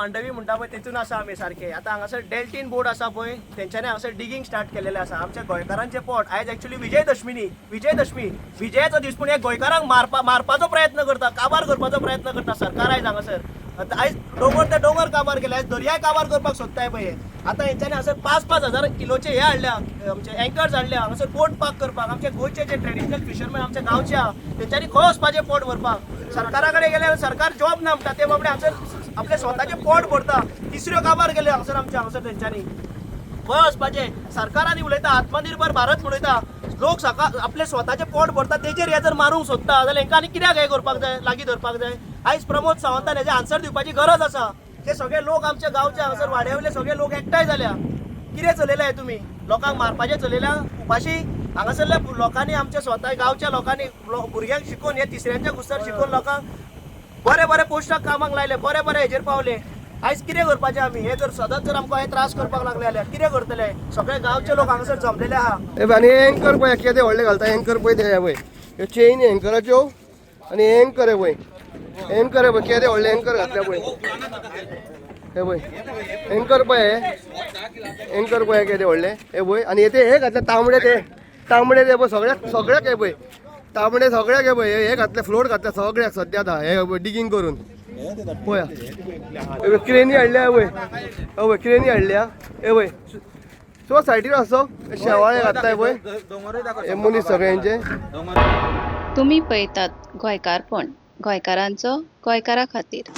मांडवी म्हणटा पळय, तेतून आसा आमी सारके. आतां हांगासर डेल्टीन बोट आसा पळय, तेंच्यांनी हांगासर डिगींग स्टार्ट केलेलें आसा. आमच्या गोंयकारांचें पोट. आयज एक्चुली विजयदशमी न्ही, विजयदशमी, विजयाचो दीस, पूण हे गोंयकारांक मारपाचो प्रयत्न करता, काबार करपाचो प्रयत्न करता सरकार आयज हांगासर. आतां आयज दोंगर ते दोंगर काबार केले, आयज दर्याय काबार करपाक सोदताय पळय हे. आतां हेंच्यांनी हांगासर 5-5 हजार किलोचे हे हाडल्या, आमचे एंकर्स हाडल्या हांगासर बोट पार्क करपाक. आमचे गोंयचे जे ट्रेडिशनल फिशरमॅन आमच्या गांवचे आहा, तेंच्यांनी खंय वचपाचें पोट भरपाक? सरकारा कडेन गेल्यार सरकार जॉब ना म्हणटा. ते बाबडे हांगासर आपले स्वताचे पोट भरता. तिसऱ्यो काबार केल्यो हांगासर आमच्या हांगासर तेंच्यांनी. खंय वचपाचें? सरकारांनी उलयता, आत्मनिर्भर भारत म्हणयता. लोक सका आपले स्वताचे पोट भरता, तेजेर हे जर मारूंक सोदता जाल्यार हेंकां आनी कित्याक हें करपाक जाय, लागीं धरपाक जाय? आयज प्रमोद सावंतान हेजें आन्सर दिवपाची गरज आसा. ते सगळे लोक आमच्या गांवचे हांगासर वाड्या वयले सगळे लोक एकठांय जाल्या. कितें चलयलें हें तुमी? लोकांक मारपाचें चलयल्या उपाशी हांगासरल्या लोकांनी. आमच्या स्वता गांवच्या लोकांनी भुरग्यांक शिकोवन, हे तिसऱ्यांच्या कुस्तार शिकोवन लोकांक बरे बरे पोस्टाक कामाक लायले, बरे बरे हेजेर पावले. आयज कितें करपाचें आमी? हे जर सदांच जर आमकां हे त्रास करपाक लागले जाल्यार कितें करतले? सगळे गांवचे लोक हांगासर जमलेले आहा. हे आनी एंकर पळय, केदे व्हडले घालता एंकर पळय ते. हे पळय, ह्यो चेनी एंकराच्यो आनी एंकर. हे पळय एंकर, हे पळय केदे व्हडले एंकर घातल्या पळय. हे पळय एंकर पळय, हे एंकर पळय केदे व्हडले. हे पळय, आनी हे ते हे घातले तांबडे, ते तांबडे ते पळय सगळ्याक सगळ्याक. हे पळय तांबडे सगळ्याक. हे पळय, हे घातले, फ्लोट घातले सगळ्याक. सद्या आतां हे डिगींग करून पळया. हे पळय, क्रेनी हाडल्या. हे पळय, हे पळय, क्रेनी हाडल्या. हे पळय, सो सायडीर आसो शेवाळे घातलाय पळय हे मनीस सगळ्यांचे. तुमी पळयतात गोंयकारपण, गोंयकारांचो गोंयकारा खातीर.